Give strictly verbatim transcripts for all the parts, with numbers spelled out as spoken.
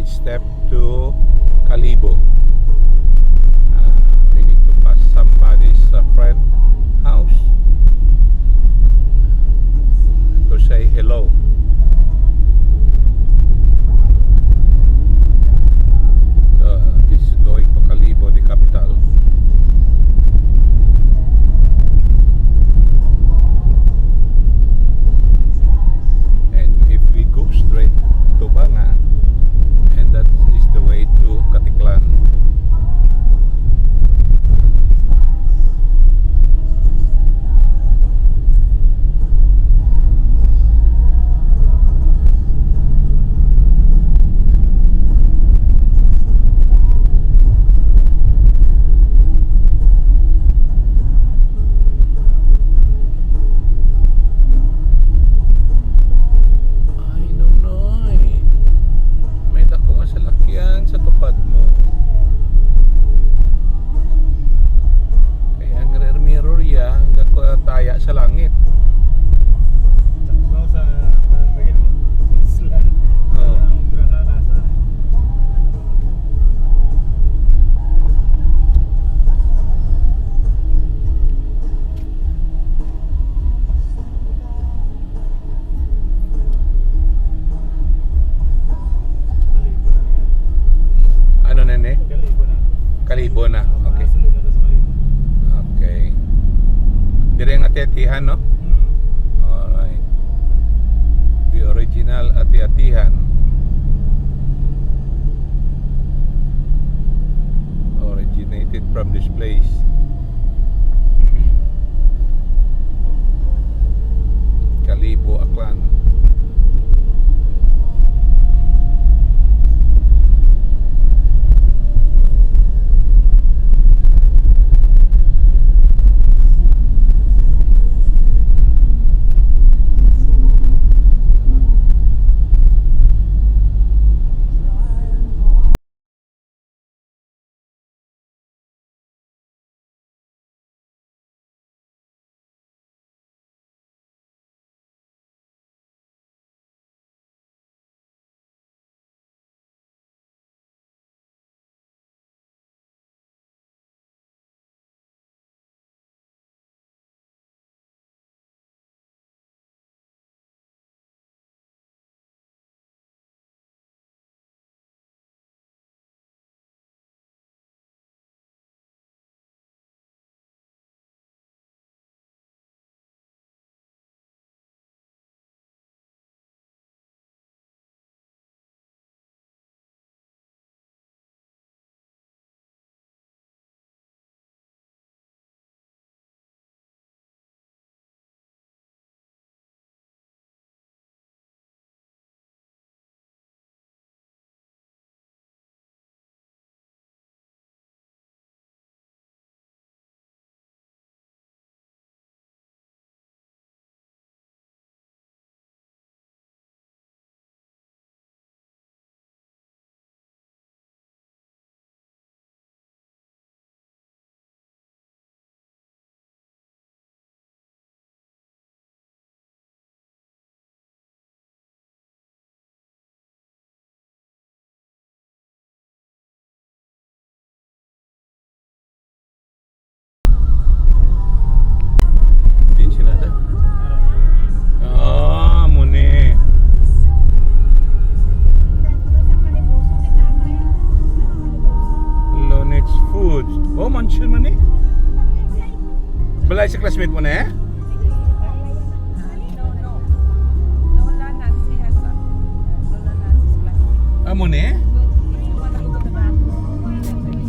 Step to Kalibo. Uh, we need to pass somebody's uh, friend house to say hello. Uh, this is going to Kalibo, the capital. And if we go straight to Banga, and that is the way to Caticlan. Ay, Nonoy. May dako nga salakyan sa tupad mo. Kay ang rear mirror ya, ang dako taya sa langit. Takbaw sa, ah, bagay mo? Isla. Oo. Ang Bracalasa. Ano na ni? Kalibo na. Kalibo na. Oo, okay. Masulod na to sa Kalibo. Okay. Dire ang ati-atihan, no? Hmm. Alright. The original ati-atihan originated from this place. Kalibo, Aklan. Din sila da. Ah, amo ni. Lonet's Foods. Oh, mansion man ni. Balay sa classmate mo na eh? Lola Nancy has a, Lola Nancy's classmate. Amo ni? If you wanna go to the bathroom, you can check.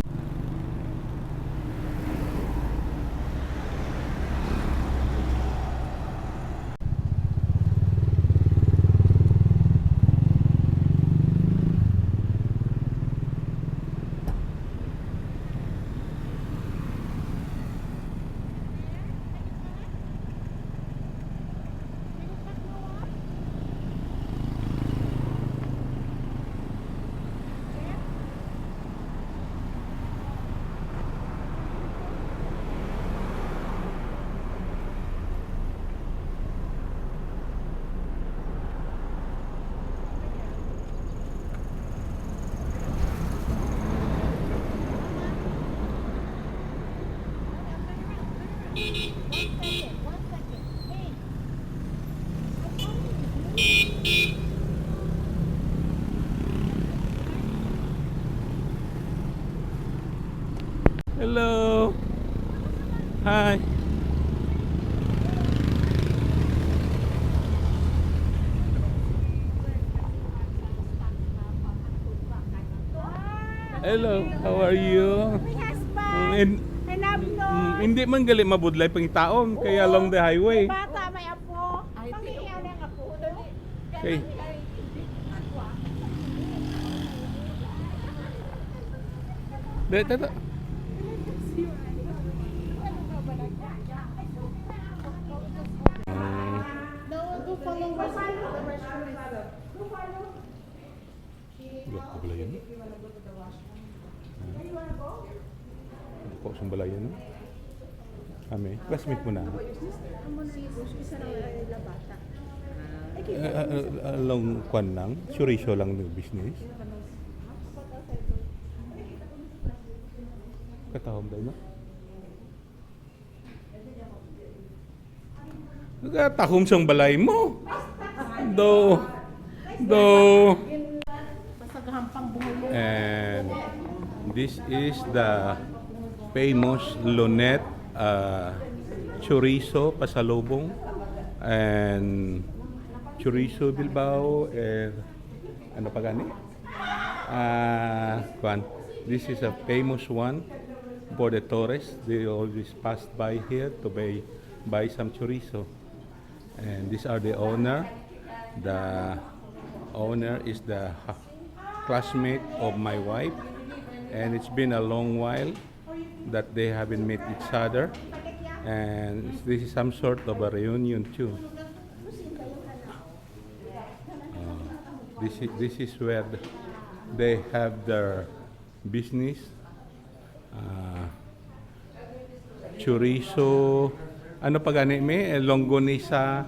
Hi. Hello, how are you? My husband. Mm, in- Hinablo. Mm, hindi man gali mabudlay pangitaon kay Oo. Along the highway. May bata, may apo. Ay, Pang-iiyaw na ang apo. Okay. Dito, dito. Mm. Go, go pala yun. Ako sa balayan, no? Kami, classmate mo na. Eh, ah, ah, ah, lang kwan lang, chorizo lang ng business. Katahom daw, no? Nagatakom sang balay mo. Do. Do. Masagahampang buhay. And this is the famous Lonet, uh, chorizo pasalubong and chorizo Bilbao and ano pa gani? Ah, kwan, this is a famous one for the tourists. They always pass by here to buy, buy some chorizo. And these are the owner. The owner is the ha-, classmate of my wife. And it's been a long while that they haven't met each other. And this is some sort of a reunion too. Uh, this is, this is where the, they have their business. Uh, chorizo. Ano pa gani, mi? Eh, longganisa.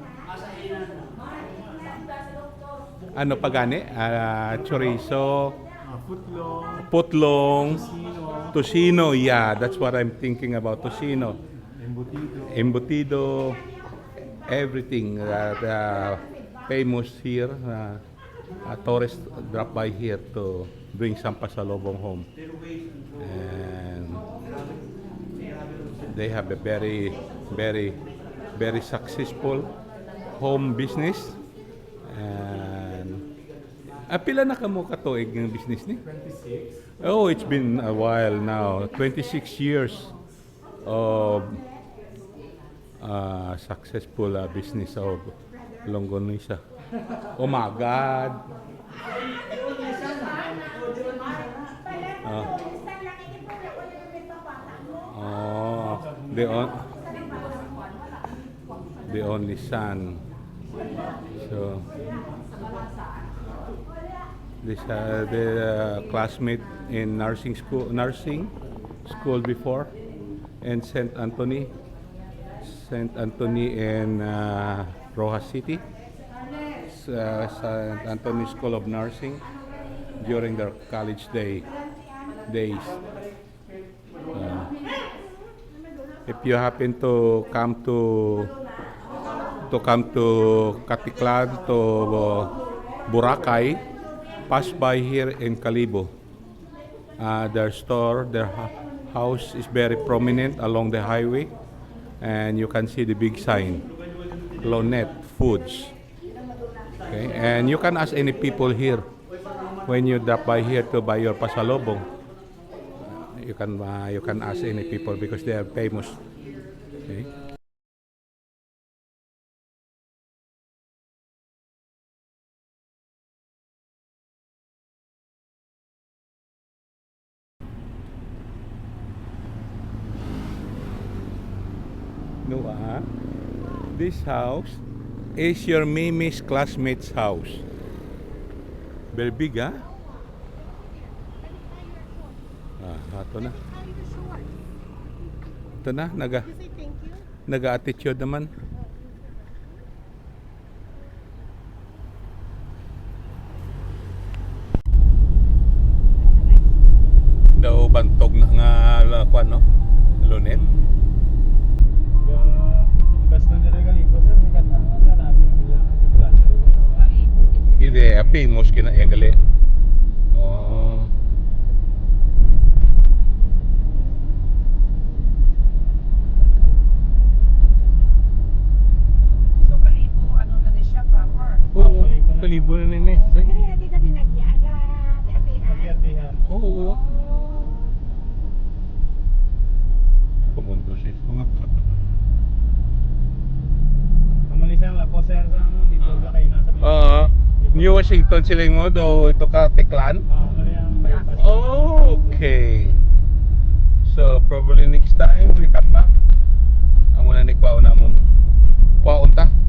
Ano pa gani? Ah, chorizo. Ah, footlong. Footlong. Tocino. Tocino, yeah, that's what I'm thinking about. Tocino. Embutido. Embutido. Everything that, uh, famous here. Uh, uh, tourists drop by here to bring some pasalubong home. And they have a very, very, very successful home business. And, ah, pila na kamo ka tuig ng business ni? Twenty-six. Oh, it's been a while now. Twenty-six years of, uh, successful, uh, business of longganisa. Oh my God. Oh. Oh, the on-, the only son. So, this, uh, the, uh, classmate in nursing school, nursing school before, in Saint Anthony, Saint Anthony in, uh, Roxas City, s-, uh, Saint Anthony School of Nursing during their college day, days. Uh, if you happen to come to, to come to Caticlan, to, uh, Boracay, pass by here in Kalibo. Uh, their store, their ha-, house is very prominent along the highway, and you can see the big sign, Lonet Foods. Okay, and you can ask any people here when you drop by here to buy your pasalubong. You can, uh, you can ask any people because they are famous. Okay. Noah, this house is your Mimi's classmate's house. Very big, ha? Ah, ato na. Ito na, naga-, naga-attitude naman. Daw bantog na nga la-, kwan, no? Lonet. Basta na rin kalimpo, sir. May kanta. Wala namin. Hindi, apin mo, skin na, eh, gali. Oh. Palibot na nini. Kaya di ka dinagyaga. Di apihan. Oo. Pumunto si mga Kamalisan lang po, sir, sa ano, dito ka kayo nasa Oo. New Washington sila mo do ito ka Tiklan. Ah, ano yung bypass? Okay. So probably next time we come back. Ang una ni kwaon namon. Kwaon ta.